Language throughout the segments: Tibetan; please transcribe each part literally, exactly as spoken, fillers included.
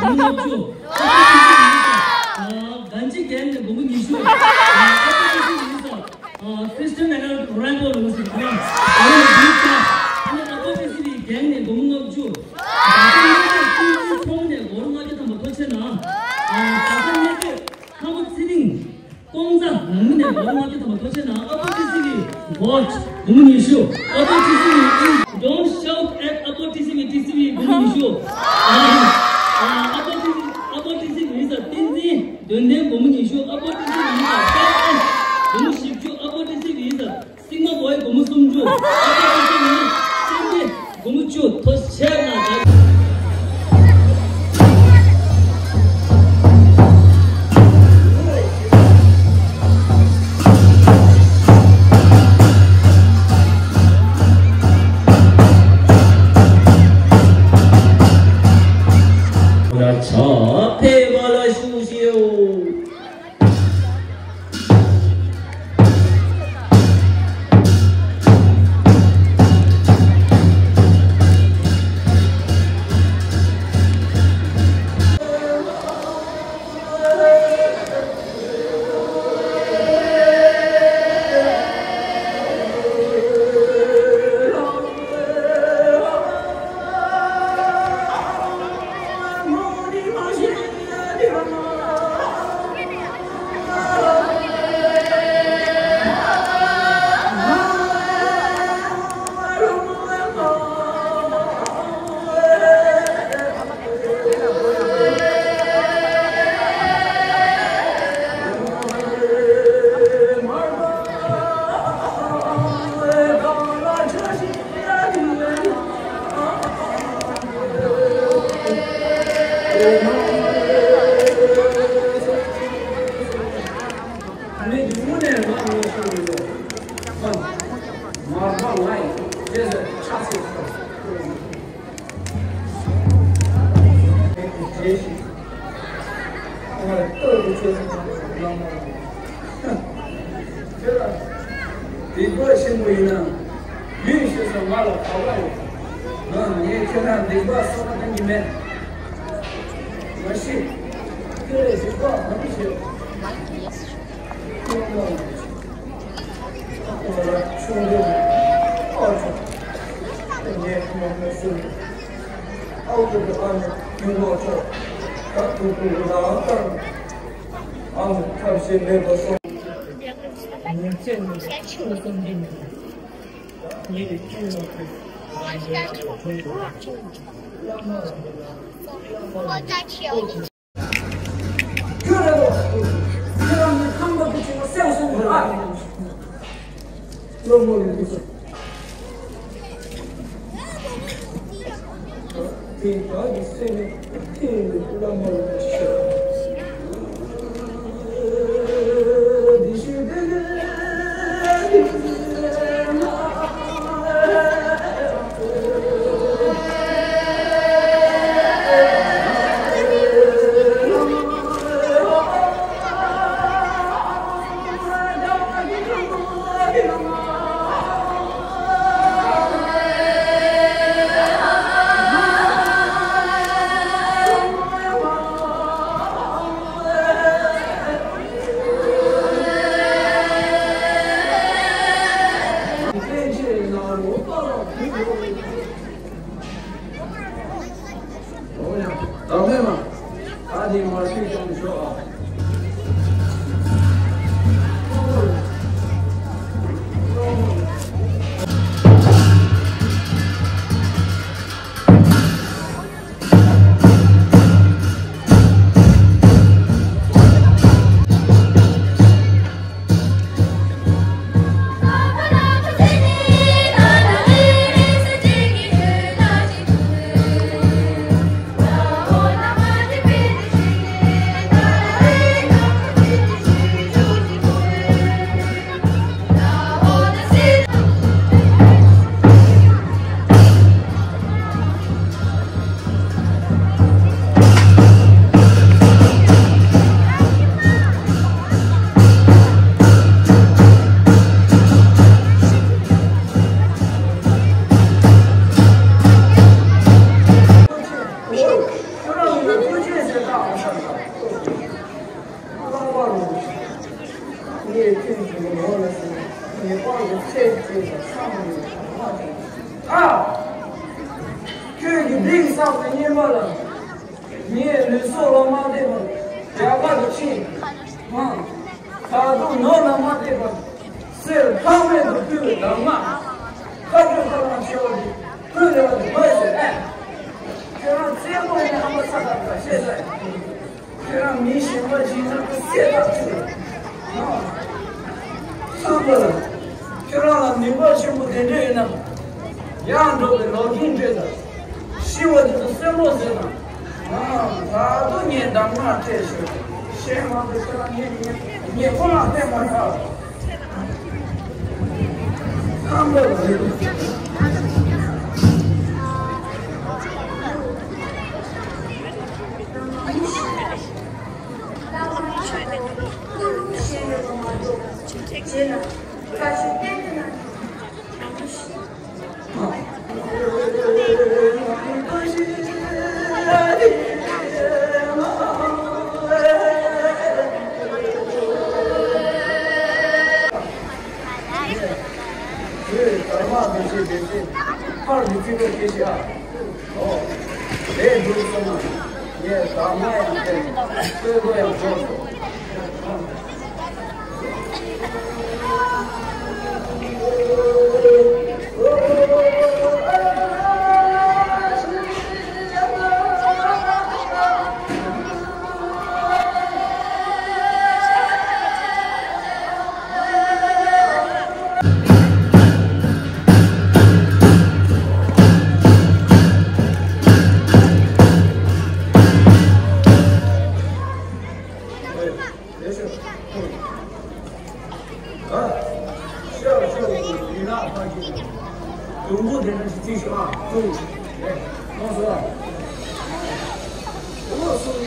སྒོར་མོ་ལྔ་བཅུ། ཨ་ཏི་སི་སི་ཡིན་ས། ཨ་གན་ཇི་གན་ནས་སྒོར་མོ་ཉི་ཤུ། ཨ་ཏི་སི་སི་ཡིན་ས། ཨ་ཁྲི་སི་ཊི་ཡ་ནོ་རོ་ནལ་ཌོ་ལུང་ཟེར་ཨ་ཨ་ནི་འདི་ཀ་ཨ་ནི་ཨ་ཏི་སི་སི་གན་ནས་སྒོར་མོ་ལྔ་བཅུ། ད་ལྟ་གནས་སྡོད་ཀུན་གྱི་ཚོགས་ནས་སྒོར་མོ་ལྔ་བཅུ་ཐམ་པ་ཐོ་ཆེ་ན། ཨ་ད་ལྟ་གནས་སྡོད་ལྷ་མོ་ཚེ་རིང་། ཀོང་ཙ་ནང་མི་ནས་སྒོར་མོ་ལྔ་བཅུ་ཐམ་པ་ཐོ་ཆེ་ན། ཨ་པོ་ཊི་སི་བི་ཝོཊ་སྒོར་མོ་ཉི་ཤུ། ཨ་པོ་ཊི་སི་བི། Don't shout at ཨ་པོ་ཊི་སི་བི། ཊི་སི་བི་སྒོར་མོ་ཉི་ཤུ། ཨ་ཨ་ཨ་པོ་ཊི་སི་ཨ་པོ་ཊི་སི་བི་ཡིན་ས། བསྟན་འཛིན་དོན་ལྡན་སྒོར་མོ་ཉི་ཤུ། ཨ་པོ་ཊི་སི་བི་ཡིན་ས། ཏཱ་ཨེ་སྒོར་མོ་བཞི་བཅུ། ཨ་པོ་ཊི་སི་བི་ཡིན་ས། སིང་མ་བོའི་སྒོར་མོ་སུམ་ཅུ། ཨ་ཏི་སི་ནི་སེམས་པའི་སྒོར་མོ་བཅུ། ཐོ་ཆེ་ན་ད། ཕེབས་པ་ལ་བཞུགས་ཤིག། སྡིག་པ་ཆེན་པོ་ཡིན་ན། ཡུལ་ཞེས་སུ་ང་ལ་བབ་པ་ཡོད། ང་ངས་ཁྱེད་རང་སྡིག་པ་བསགས་པ་གཏན་གྱི་མེད། མ་གཞི་ཁྱེད་ལས་སྡིག་པ་གང་བྱེད། ཁྱེད་རང་ཁྱོད་ལ་ཆུང་དུས་ཨ་ཆོག་ངས་ཁོང་མ་གསུངས། ཨའུ་ཏུ་ཏུ་ཨ་ནི་ཡུལ་ལོག་ཆོག་ད་ཐུག་ཐུག་རང་ལྟར། ཨང་ཐབས་ཤེས་མེད་པ་སོང་། ཉིན་མཚན་ནི་ཆུ་གསུམ་འདི་ཉིད་ཉིད་ཀྱི་ལོག་པའི་ཁྱོད་ལ་ཁྱོད་ལ་ཁྱོད་ལ་ཁྱོད་ལ་ཁྱོད་ལ་ཁྱོད་ལ་ཁྱོད་རང་ནི་ཁམས་པ་དུ་ཆེ་བ་སེམས་སུ་འགྲོ་ཨ། བློ་མོ་ཡི་དུས་སུ། དེ་དག་གི་སེམས་ཐིམ་པའི་བླ་མ་ལ་ཞུ། བདག་མེད་མ། ད་དེ་མ་ཤེས་ཀྱང་ཆོག་ཨ། ཨ། ཁྱོད་ཀྱིས་སྡིག་བསགས་པའི་ཉེས་པ་ལ། ངས་ལུས་སྲོག་ལ་མ་བལྟས་པར་རྒྱ་གར་དུ་ཕྱིན། ད་དུང་ནོར་ལ་མ་བལྟས་པར་གསེར་ལྷག་མེད་དུ་ཕུལ་བའི་གདམས་ངག་ཁ་སྤྲོད་ཁ་ལང་ཆེ་བ་འདི་ཁོས་ལས་པ་འདི་མ་ཤེས་ཨེ། ཁྱོད་རང་བཙན་པོ་ཡིན་ན་ཧམ་པ་ཚ་ཐག་ཐག་ཤེས་ས་ཡིན། ཁྱོད་རང་མི་གཞན་པ་ཅིག་ཡིན་ན་ཁོ་བསད་ཐག་ཆོད། ཨ། ཚུར་བ་ལ། ཁྱོད་རང་ལ་ནུས་པ་ཆེན་པོ་དེ་འདྲ་ཡོད་ན། ཡང་འགྲོ་བའི་ལོག་གིན་འདྲེ་དང་། ཤི་བ་དེ་ཚོ་གསོན་པོ་ཟེར་དང་། ཨ། ད་དུང་ངས་གདམས་ངག་སྤྲད་ཤོག་ཤེས་མ་དེ་ཁྱོད་རང་ངས་ངས་ངས་ཁོ་ལ་བསྟན་མ་ཐག་ཁམས་པ་ལ་རེད། ཁོས་དར་དམར་མི་བྱེད་བདེ་ཆེན་ཕར་མི་བརྩི་བར་སྐྱེ་ཤི་ཨ། ཨོ། ལས་འགྲུབ་སོང་ན་ངས་དར་དམར་ཡང་བསྟན་བསྟོད་པ་ཡང་ཤོར་སོང་། ལེགས་ཤོག་ཨ། ཤོག་ཤོག་ཡིན་ན་ཕ་གི་དུམ་བུ་དེ་འདྲ་ཞིག་བརྩིས་ཤོག་ཨ། ཙུང་། ལེགས། ལོངས་སོ། ལོངས་སོ།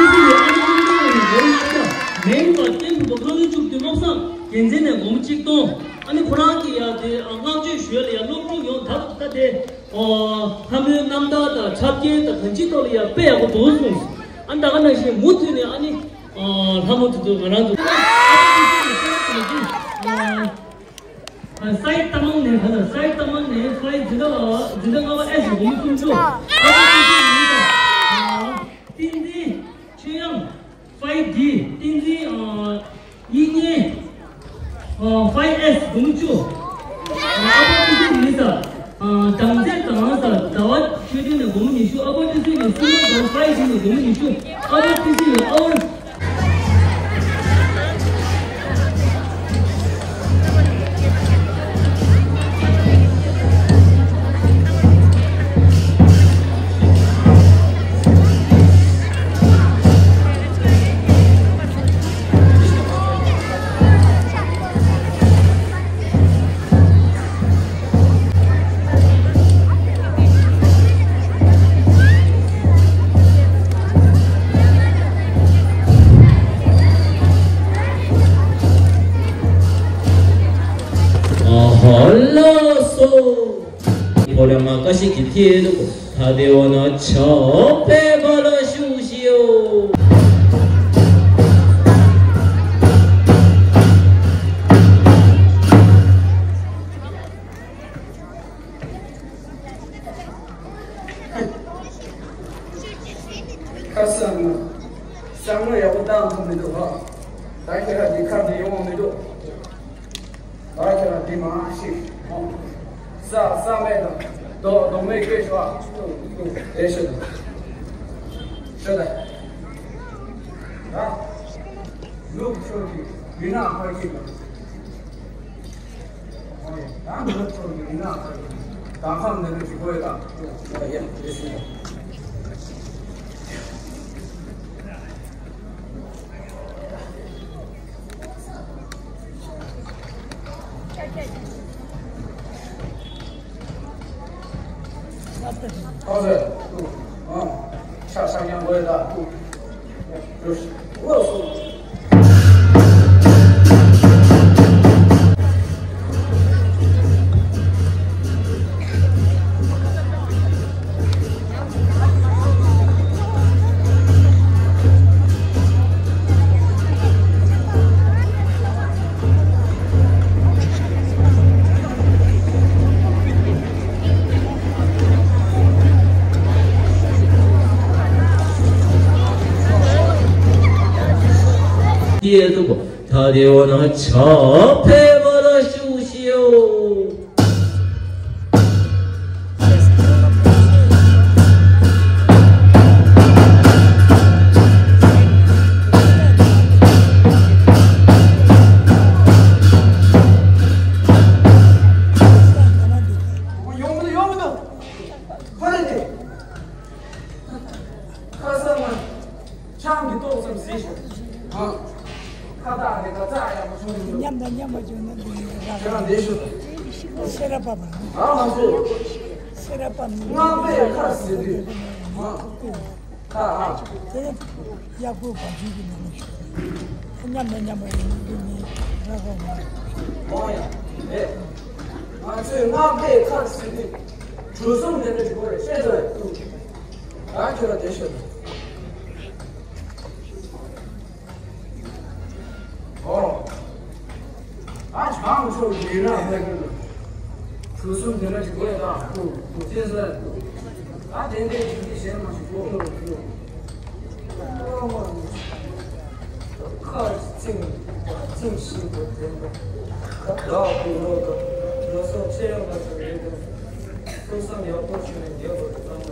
ཏིང་འཛིན་ཡི་ཨ་ནེ་སྔོན་ཐོན་ཡི་ལོ་རེ་ལྔ་བརྒྱ། མེང་བ་བསྟན་ཕུན་པ་སློབ་གཉེར་བཅུ་བདུན་སློབ་གསར་འགན་འཛིན་ནས་སྒོར་མོ་གཅིག་སྟོང་། ཨ་ནི་ཁོ་རང་གི་ཡ་དེ་བསྔགས་བརྗོད་ཞུ་ཡ་ལ་ཡ་སློབ་ཕྲུག་ཡོངས་ད་ད་དེ་ལྷ་མོའི་རྣམ་ཐར་དང་འཁྲབ་སྐྱེལ་དང་གང་ཅིའི་ཐོག་ལ་ཡ་དཔེ་ཡག་པོ་འདུག་གསུངས། ཨ་ནི་ད་ག་ནང་བཞིན་མུ་མཐུད་ནས་ཨ་ནི་ལྷ་མོ་དེ་ཚོ་ང་རང་ཚོ་ཨ་ས་ཡི་རྟ་མང་ནས་ག་ལ་ས་ཡི་རྟ་མང་ནས་ས་ཡི་འཛིན་གྲྭ་འཛིན་གྲྭ་ལྔ་པ་ཨེ་ཞེ་སྒོར་མོ་སུམ་ཅུ། ཨ་ཁུ་ཏི་ཏི་ཡིན་ད། ཏིང་འཛིན་ཆོས་དབྱངས་ཕའི་ཌི། ཏིང་འཛིན་དབྱིག་གཉེན་ཕའི་ཨེས་སྒོར་མོ་བཅུ། ཨ་ཁུ་ཏི་ཏི་ཡིན་ད། དང་རྩེ་དང་ཟླ་བ་ཆོས་སྒྲོན་ནས་སྒོར་མོ་ཉི་ཤུ། ཨ་ཁུ་ཏི་ཏི་ཡིན་སུ་མ་དང་ཕའི་ཌི་ནས་སྒོར་མོ་ཉི་ཤུ། ཨ་ཁུ་ཏི་ཏི་ཡིན་ཨ་བར། ཨ་ཧ་ལ་སོ། ཕོ་ལ་མ་ཀ་ཤི་གི་ཐེ་དུ་ཐ་དེ་བ་ན་ཆ་པེ་བ་ལ་ཤུ་ཤི་ཡོ། ཁ་སང་ང་བསམ་བློ་ཡག་པོ་བཏང་ཐུབ་མི་འདུག་ཧ། ད་ཁྱེད་རང་འདི་ཁ་འདི་ཡོང་བ་མི་འདུག་ད་ཁྱེད་རང་འདི་མ་ཤི། ས་ས་མེད་དང་རྡོ་རྡོ་མེད་སྐད་ཤོག་ཨ། དེ་ཤོད་དང་། ཤོད་དང་། ད་ལུག་ཤོད་ཀྱི་མི་ནག་ཕར་གྱི་དང་། ད་ནུབ་ཕྱོགས་ཀྱི་མི་ནག་ཚོ་གི་ད་ཁམས་འདི་ནས་ཅིག་གོ་ཡོད་དམ། ཡ་ཡ་དེ་ཤི། ཨོ་ཟེར། ཨ། ཤ་ཤ་ཉམས་གོ་ཡོད་དམ། ཡེ་ཏུ་ད་དེ་བ་ན་ཆ་ཕེ་བ་ལ་ཤུ་ཤི་ཡོ། ཡོང་མི་འདུག་ཡོང་མི་འདུག་ཁ་ལ་ནི། ཁ་སང་ང་ཆང་གི་ཏོག་ཙམ་བཟས་ཤོག་ཨ། ཁ་བཏགས་དེ་ག་ཙག་ཡག་པོ་བྱུང་མི་འདུག་མཉམ་དང་མཉམ་པ་བྱུང་ན་འདི་ཡིན་ར། ཁྱེད་རང་བསྡད་ཤོག་སེ་ར་པ་མ། ཨ་མ་སུ། སེ་ར་པ་མི། སྔགས་པས་ཁ་ཟེར་དུས། ཨ། ཁ་ཨ། དེ་ཡག་པོ་བ་ཇུས་ཀྱི་མི་མི་ཤོག་མཉམ་དང་མཉམ་པ་ཡིན་ན་འདི་མི་ར་ག་མ། ཨོ་ཡ། ཨེ། ང་ཚོས་སྔགས་པས་ཁ་ཟེར་དུས། གྲུ་གསུམ་དེ་འདྲ་ཞིག་དགོས་རེད་ཤེས་ཚོད། ད་ཁྱོད་ལ་དེ་ཤོད། ཨོ། ཨ་བྱང་ཕྱོགས་ཡིན་ན་ཕ་གི་ལ། གྲུ་གསུམ་དེ་འདྲ་ཞིག་དགོས་ད་ཁུ་ཁུ་ཅེས་ཟེར། ཨ་དེ་འདྲའི་ཞིག་གི་གཞན་མ་ཞིག་དགོས་ཁུ་ཁུ། ཁ་ཚིམ་ཚིམ་ཞིག་དགོས་དེ་འདྲ། ད་ཁུ་ལོ་ད་ལོ་སོགས་ཆེ་ཡོང་པ་ཞིག་རེད་དེ། ཐུགས་བསམ་ཡག་པོ་བྱས་ནས་རྒྱལ་བ་དང་།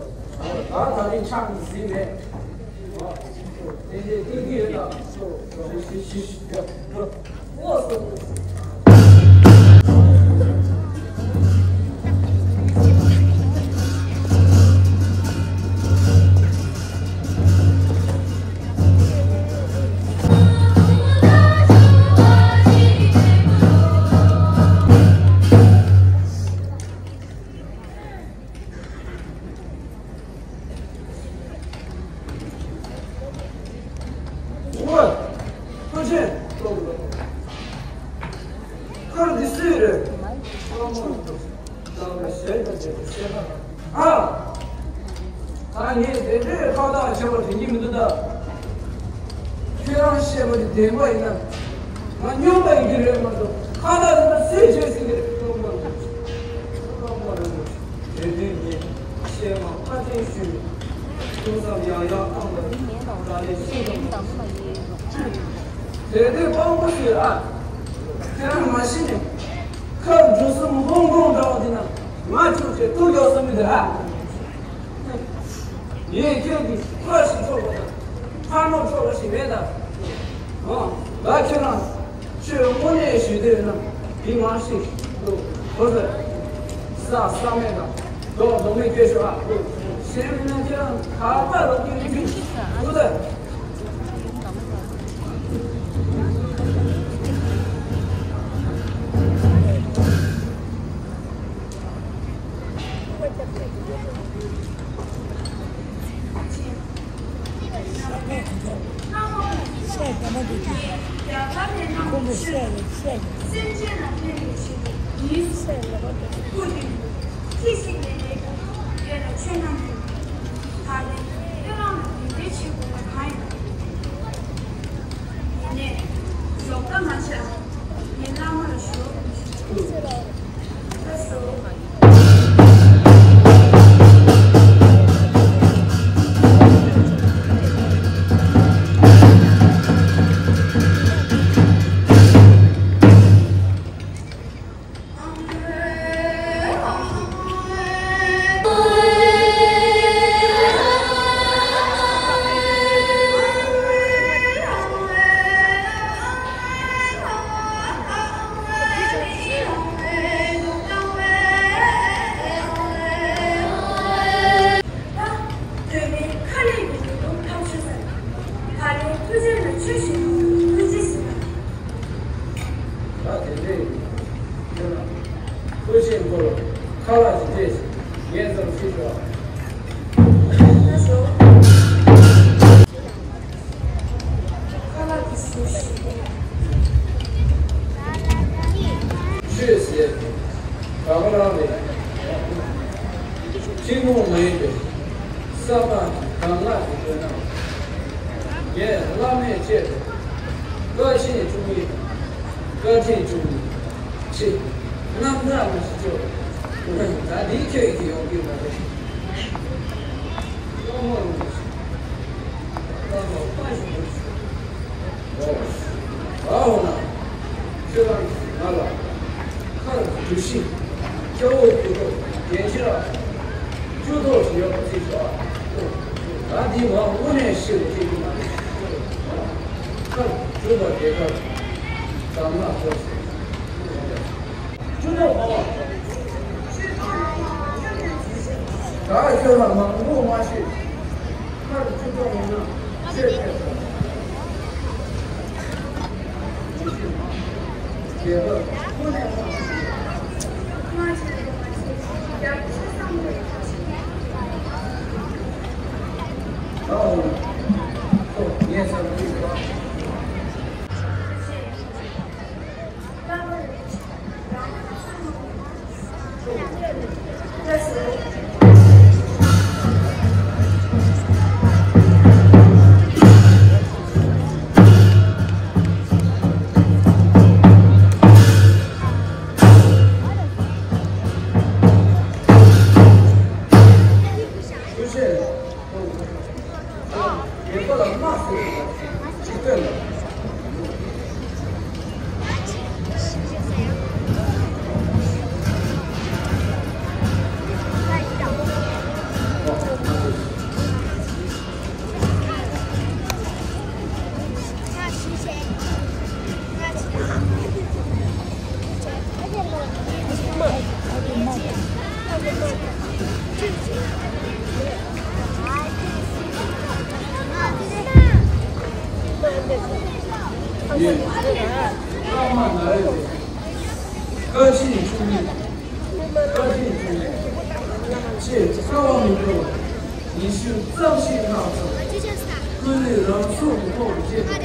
ད་ད་རིང་ཕྱག་ནི་ཟིན་མེད། དེ་འདྲའི་ཏིག་ཏིག་ཡོད་ན། ཤི་ཤི་ཤི་ཤི། ཁར་འདི་སུའི་རེད། ཨ། ད་ངས་དེ་འདྲའི་ཁ་བརྡ་བྱས་པ་དྲན་གྱི་མི་འདུག་ད། ཁྱོད་རང་བཤད་པ་དེ་བདེན་པ་ཡིན་ན། ང་སྨྱོན་པ་ཡིན་གྱི་རེད་མ་གཏོགས་ཁ་བརྡ་དེ་འདྲ་སུས་བྱས་ཟིན་གྱི་རེད། སྟོན་པ་རིན་པོ་ཆེ། དེ་དུས་ངས་བཤད་མ་ཁ་ཆེན་ཞུས། ཐུགས་བསམ་ཡང་ཡང་བཏང་བས་ད་ལས་ཤིན་ཏུ། དེ་དུས་དཔང་པོ་ཞུས་ཨ། ཁྱེད་རང་མ་གཞི་ནས་ཁ་འབྲུ་གསུམ་ཧོང་ཀོང་འདྲ་བ་འདི་ན་ང་ཅུང་ཆེ་ཐུག་ཡོད་བསམ་གྱི་འདུག་ཨ། ངས་ཁྱོད་ཀྱི་ཕ་ཞིག་འཕྲོག་པ་དང་ཕ་ནོར་འཕྲོག་པ་ཞིག་མེད་ད། ཨང་། ད་ཁྱོད་རང་ཆོས་དངོས་གནས་ཞུ་འདོད་ན་འདི་མ་ཤེས་འདུག་གོ་ཟེར། ས་ས་མེད་དང་མདོག་མདོག་མེད་སྐྱོ་ཤོག་ཨ། གཞན་མིན་ན་ཁྱོད་རང་ག་པར་ལོག་གི་རིག་གི་འདུག་ད། ཡིན་ནས་ཞོགས་ཀ་མ་ཆགས། ངས་བླ་མར་ཞུ། ལགས་སོ། ད་དེ་འདྲས་ཡིན། ཁྱོད་རང་ཁོས་ཆེན་པོར་ཁ་ལག་ཅིག་སྤྲད་ཤིག་ངས་ཙམ་ཞིག་ཞོག་ཁ་ལག་གི་ཟུར་ཞིག་ཆོས་ཟེར་དེ་ག་པ་རང་རེད། ཐུན་མོང་མ་ཡིན་པའི་ས་ཕག་གི་གདམས་ངག་གི་དོན་དག་ངས་བླ་མས་བཅད་པའི་བཀའ་ཆེན་བཅུ་གཉིས། བཀའ་ཆེན་བཅུ་གཉིས། ཆེ། རྣམ་དག་མི་ཤེས་ཆོག་ད་འདིའི་ཁྱོད་ཀྱིས་ཡོང་གི་མ་རེད། བླ་མ་རུ་མི་ཤེས། བླ་མ་དཔའ་ཞིག་འདུག་ཨོ། ཨའོ་ན། ཁྱོད་རང་གིས་ང་ལ་ཁར་གྲུ་བཞི། སྐྱ་བོ་དགུ་ཐོག་རྒྱན་ཆ་བཅུ་ཐོག་ཞིག་ཡོད་པ་ཅིག་ཤོག་ད་འདི་མ་དངོས་གནས་ཤེས་རུ་སྐྱེ་གི་མ་རེད། ཁར་གྲུ་དང་རྒྱལ་ཁར་གདམས་ངག་ཐོག་ཞིག་ད་ཁྱོད་ལ་མང་པོ་མ་བཤད། ཁར་ཆུ་ཚོད་ཡིན་ན་ཆོས་ཕེབས་སོང་། རྒྱལ་པོ་དངོས་གནས་མ་བྱུང་། ད་འོང་། ཁོ་ངས་བསམ་ཚུལ་རེད། ཡིན། བླ་མ་ན་རེ་རེ། བཀའ་ཆེན་བཅུ་གཉིས། བཀའ་ཆེན་བཅུ་གཉིས། ཅེས་རྩ་བ་མི་འགྲོ་བ་ཉི་ཤུ་ཙམ་ཞིག་གནང་སོང་། ཀུན་ནས་རང་ཚུགས་ཀྱི་ཐོག་ཏུ་བྱས་ཏེ།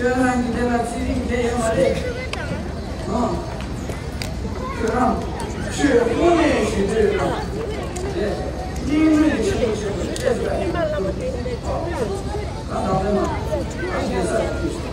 ཁྱེད་རང་གི་དེ་ལ་ཚིག་རིགས་དེ་ཡོད་མ་རེད། ཨང་། ཁྱོད་རང་ཆོས་དབུ་མའི་ཞི་བདེའི་ལམ་དེ་སྙིང་རུས་ཆེན་པོ་ཞིག་ལ་སླེབས་པ་ཡིན། ད་ནང་པའི་མ་ཨ་ཞེ་ས་ཡིན།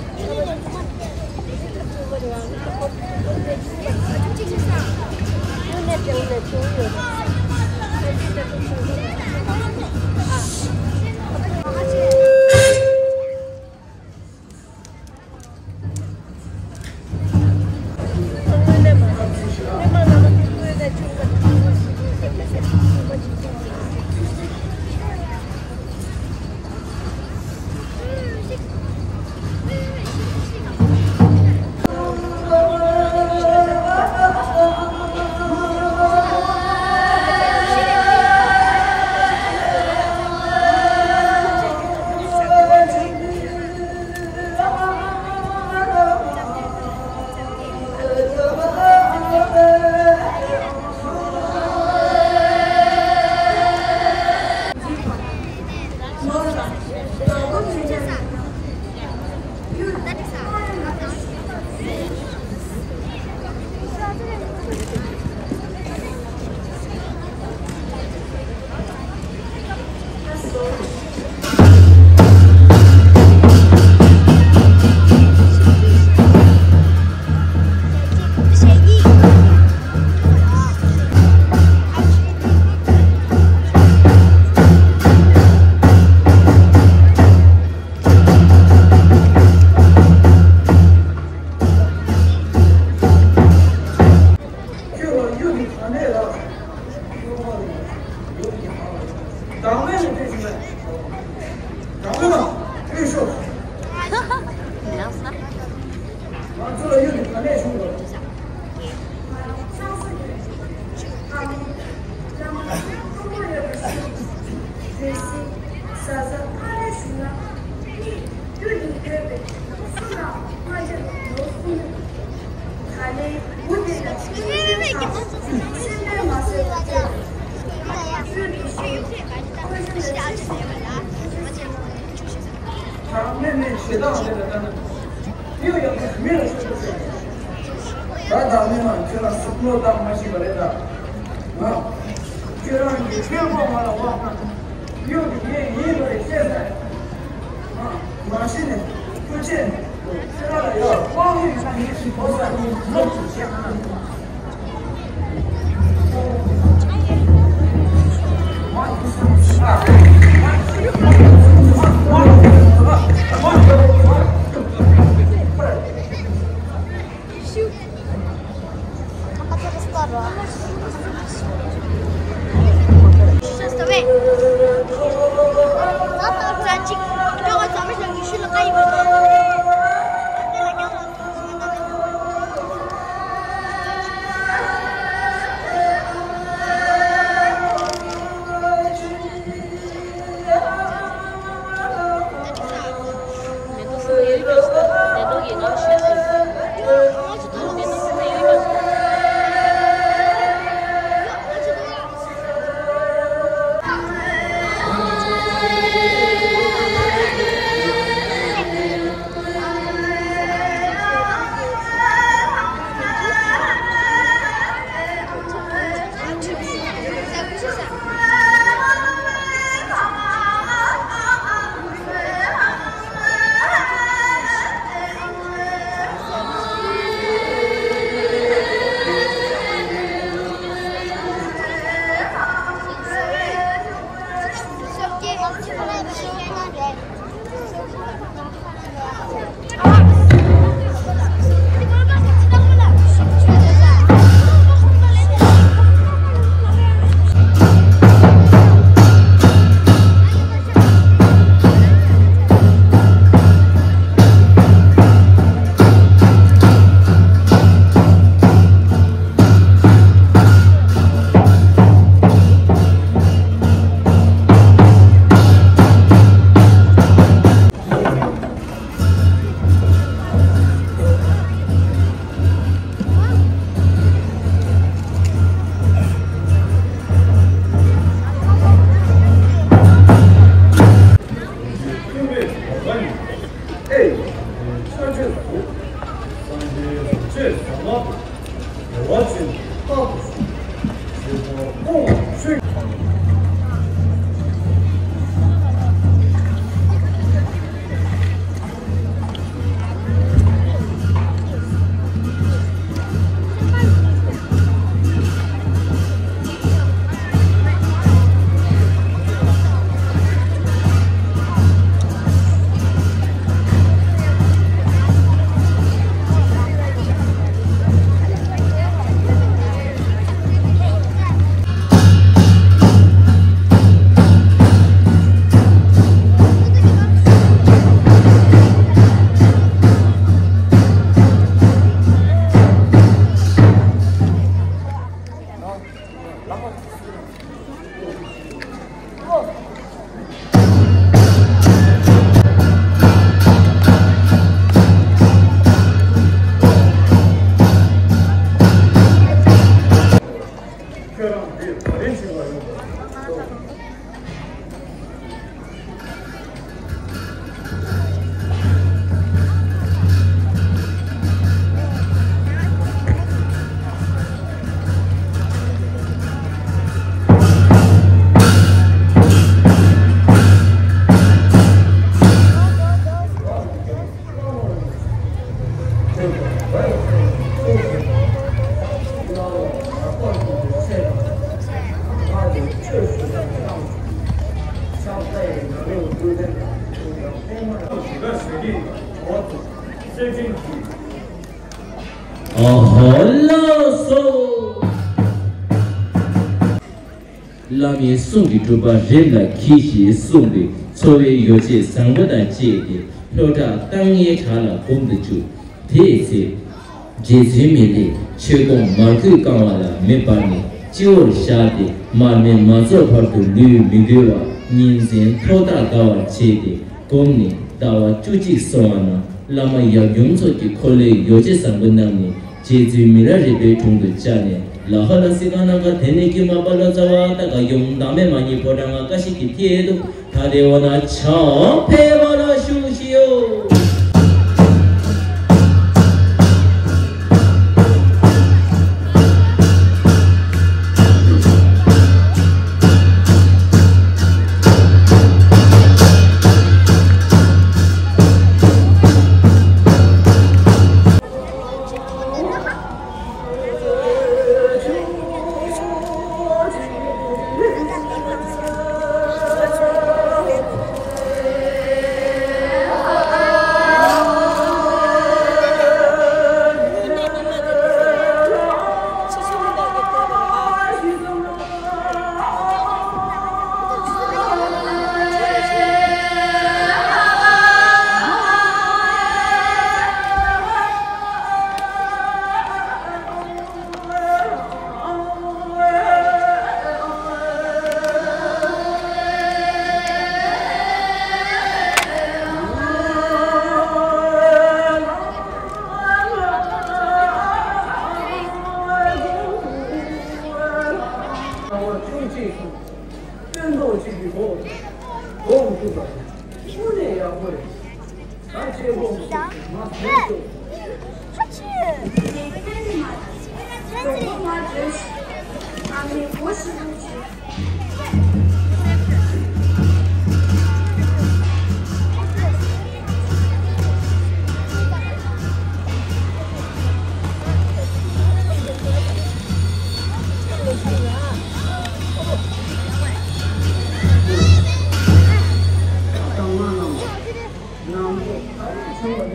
ཁྱོད་ལ་གཡུ་གི་ག་ནས་ལ། བདག་མེད་ལ་ཕེབས་ཤིག་ལ། བདག་མེད་ལ་ཕེབས་ཤོག། ང་ཚོ་ལ་གཡུ་གི་ག་ནས་བྱུང་ལ། ཐག་མེད་མེད་ཞེ་སྡང་ལས་ལ་ལྟ་ན། གཡུ་ཡག་པོ་མི་ལ་ཤོད་པ་ཟེར། ད་བདག་མེད་མ་ཁྱོད་རང་སུ་བློ་བཏང་མ་ཤེས་པ་རེད་ད། ང་། ཁྱོད་རང་གི་དཔོན་པོ་ང་ལ་དབང་གནང་། གཡུ་འདི་ངའི་ཡིན་པ་རེད་ཤེས་ས་རེད། ང་། མ་ཤེས་ནས་སྐུ་མཁྱེན། ཁྱོད་རང་ལ་ཡོད་དབང་གིས་ང་ངེད་ཀྱི་ཕོ་གསར་གཉིས་ལོག་ཅིག་བཤད་ན། ཨོ་ཧོ་ལགས་སོ། བླ་མའི་གསུང་གི་སྒྲུབ་པ་རིམ་ལ་གྱིས་ཤིག་གསུངས་པས། འཚོ་བའི་ཡོ་བྱད་བཟང་པོ་དང་བཅས་ཏེ། ལྷོ་བྲག་ལྟ་ངན་བྲག་ལ་སྒོམ་དུ་བཅུག་དེའི་ཚེ། རྗེ་བཙུན་མི་ལས་ཆོས་སྐོམ་མར་ཁུས་བཀང་བ་ལ་མེ་འབར་ནས་སྤྱི་བོར་བཞག་སྟེ། མར་མེ་མ་རྫོགས་བར་དུ་ལུས་མི་འགུལ་བར་ཉིན་མཚན་ཐོག་ཐག་འདའ་བར་བྱས་ཏེ། བསྒོམས་ནས་ཟླ་བ་བཅུ་གཅིག་སོང་བ་ན། བླ་མ་ཡབ་ཡུམ་སོགས་ཀྱིས་འཁོར་ལོའི་ཡོ་བྱད་བཟང་པོ་བསྣམས་ནས། རྗེ་བཙུན་མི་ལ་རས་པའི་དྲུང་དུ་བཅར་ནས། ལ་ཧ་ལ་སི་ཀ་ན་ཀ་དེ་ནས་ཀྱི་མ་པ་ལོ་ཙཱ་བ་ཏ་ཀ་ཡུམ་བདག་མེད་མ་ཉིད་ཕོ་བྲང་ང་ཀ་ཤི་ཀི་ཐེ་དུ་ད་རེ་བ་ན་ཆ་ཕེ་བ་ལ་ཤུ་ཤི་ཡོ། སྟོན་ཐོག་གཅིག་གི་ཐོག་སྒོམ་ཐུབ་པ་དངོས་གནས་ཡག་པོ་རེད། ད་ཁྱེད་སྒོམ་ཐུབ་མ་ཐུབ་ཤོག་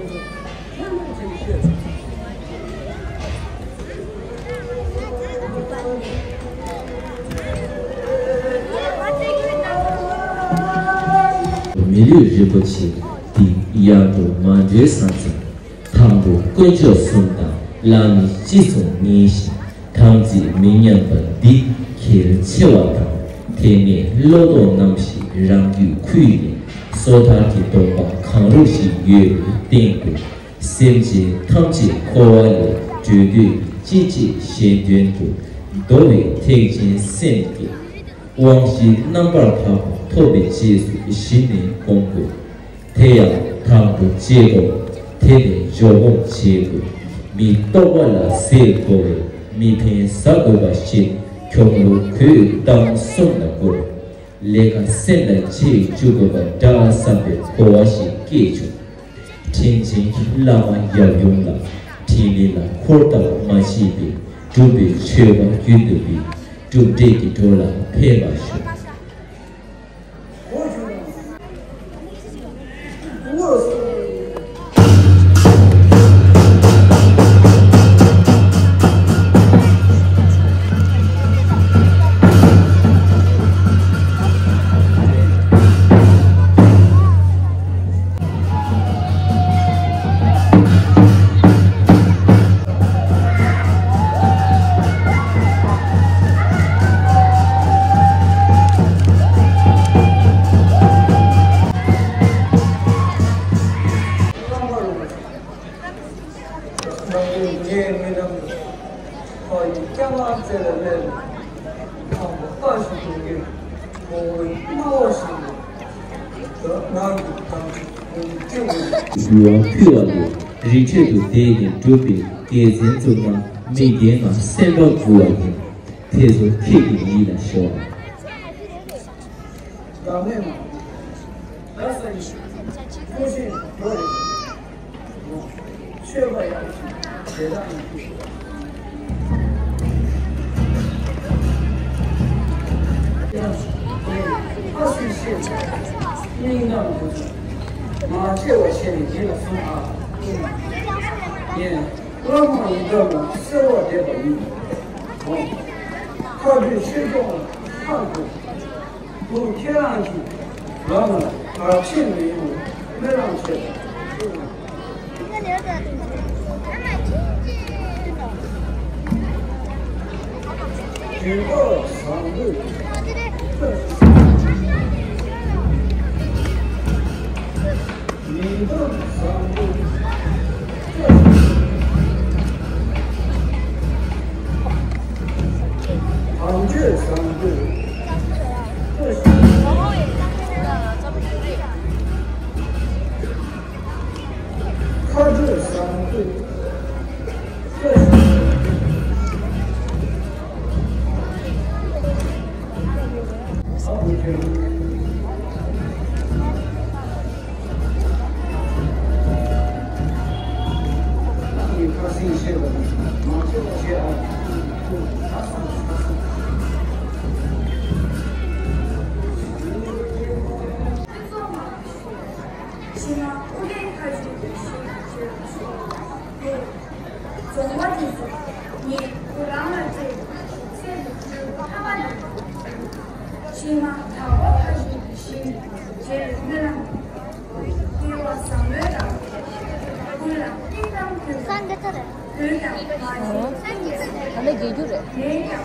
མི་ལུས་རིན་པོ་ཆེ་འདི་ཡར་འགྲོ་མར་འགྲོའི་ས་མཚམས། དང་པོ་དཀོན་མཆོག་གསུམ་དང་བླ་མའི་ཅི་གསུང་ཉན་ཞིང་། དམ་ཚིག་མི་ཉམས་པ་འདི་གལ་ཆེ་བ་དང་། དེ་ནས་བློ་ལྡོག་རྣམ་བཞི་རང་རྒྱུད་ཁུལ་ནས། སོ་ཐར་གྱི་སྡོམ་པ་གང་རུང་ཞིག་ཡོད་པའི་སྟེང་དུ། སེམས་ཅན་ཐམས་ཅད་འཁོར་བ་ལས་གྲོལ་འདོད་ཀྱི་ཅི་བྱེད་གཞན་དོན་དུ། འགྲོ་བའི་ཐེག་ཆེན་སེམས་བསྐྱེད། དབང་བཞི་རྣམ་པར་དག་པ་ཐོབ་པའི་རྗེས་སུ་གཞི་ནས་སྒོམ་དགོས། དེ་ཡང་དང་པོ་བཅད་སྒོམ། དེ་ནས་འཇོག་སྒོམ་བྱེད་དགོས། མི་རྟོག་པ་ལ་ཟས་བགོ་བའི་ མི་ཕན་ཟ་དགོས་པ་ཞིག་ཁྱོ་མོར་གོས་བཏང་སོང་ལ་བསྐུར། ལས་ཀ་སེམས་ལ་བྱེད་བཅུག་དགོས་པ་འདྲ་བསམ་པའི་གོ་བ་ཞིག་སྐྱེས་བྱུང་། དྲིན་ཅན་གྱི་བླ་མ་ཡབ་ཡུམ་ལ་འཕྲིན་ལས་ལ་འཁོར་དང་མ་བྱེད་པའི་སྒྲུབ་པའི་མཆོད་པ་རྒྱུན་དུ་འབུལ། གྲུབ་འབྲས་ཀྱི་འགྲོ་ལ་ཕན་པར་ཤོག། རྒྱུ་བ་ཕུལ་བ་ལས་རི་ཁྲོད་དུ་བསྡད་ནས་སྒྲུབ་པའི་དགེ་མཚན་བཙུགས་ན་མི་རྒན་ང་སེམས་པ་མགུ་བ་ཡིན། དེ་ཚོ་ཁྱེད་ཀྱི་ཡིད་ལ་ཤོག། བདག་མེད་མ། བདག་ས་ཡི། ཀུན་ཤེས་འགྲོ་རེ། ཆོས་པ་ཡང་ཞིག་དེ་དག་ཡིན། ཡང་ཕ་སུའི་ཤེས་སྙིང་གཏམ་དུ་མ་ཆེ་བ་ཤེས་ནས་ཡིད་ལ་སོང་ཨ། ཡིན། བླ་མ་ཡི་དམ་ལ་གསོལ་བ་འདེབས་པ་ཡིན། ཁ་བརྡུང་ཆོས་སྐྱོང་ལ་ཕར་དགོས། གུ་རུ་ཁྱེད་རང་གིས་ལམ་ལ་བར་ཆད་མི་ཡོང་བའི་སྨོན་ལམ་བྱས། དུས་འཁོར་བཟང་པོས། ཉིན་ལྟར་བཟང་པོ། དམ་ཆོས་བཟང་པོ། མཁའ་འགྲོ་བཟང་པོ། ཕྱི་ནང་ཨུ་རྒྱན་མཁའ་སྤྱོད་ཀྱི་ཞིང་ཞེས་པ་སྟེ། རྫོང་པ་དེ་ཚོ་ངས་ཁོ་རང་ལ་སྤྲད་པའི་ཚད་དུ་འགྲོ་ཐབས་མེད། ཕྱི་ནང་དག་པ་མཁའ་སྤྱོད་ཀྱི་ཞིང་ཞེས་པའི་སྨོན་ལམ་དེ་སྐལ་བ་བཟང་པོའི་རང་བཞིན་ཀུན་ལ་སྙིང་གཏམ་ཕུལ་བ། ས་འདི་ལྟར་རེད། ད་ལྟ་རྒྱལ་རྒྱུ་རེད།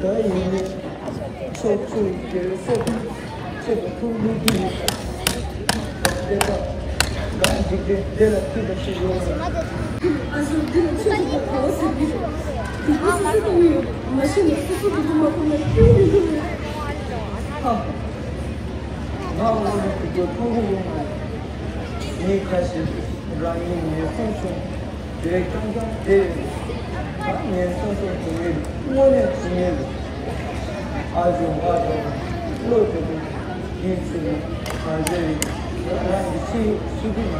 ད་ཡིན་ནའི་ཕྱོགས་བཅུའི་རྒྱལ་སྲས་ཁྱེད་ཀྱི་ཐུགས་ཉིད་ཀྱི་ཡིན། དེ་དག་ང་འཇིག་རྟེན་འདི་ལ་ཕུལ་བ་ཞིག་ཡོད་ཟེར། ཨ་ཟོ་འདི་ལ་ཆོས་ཀྱི་གོ་ཟེར་གྱི་རེད། དེ་ཚོ་སུ་སུ་གཏོང་གི་ཡོད། མ་ཤེས་ན་སུ་སུ་གི་དུ་མ་གཏོང་ན་སྐྱོན་ཡོང་གི་རེད། ཧ། ང་འོ་ན་དེ་ཚོ་མཐོང་གི་ཡོད་མ་རེད། མི་ཁ་ཤས་རང་ཉིད་ངན་སོང་བྱུང་། དེ་རྐྱང་རྐྱང་དེ་ཡོད། ད་ངན་སོང་སོང་དུ་མེད། དངོས་གནས་ཇི་སྙེད་རེད། ཨ་ཇོ་ཨ་ཇོ་བློ་དེ་དུ་ཡིན་ཚུལ་ག་ཟེར་རེད། རང་གི་ཕྱི་ཡུལ་ཤི་གི་མ་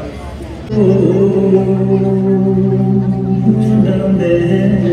རེད།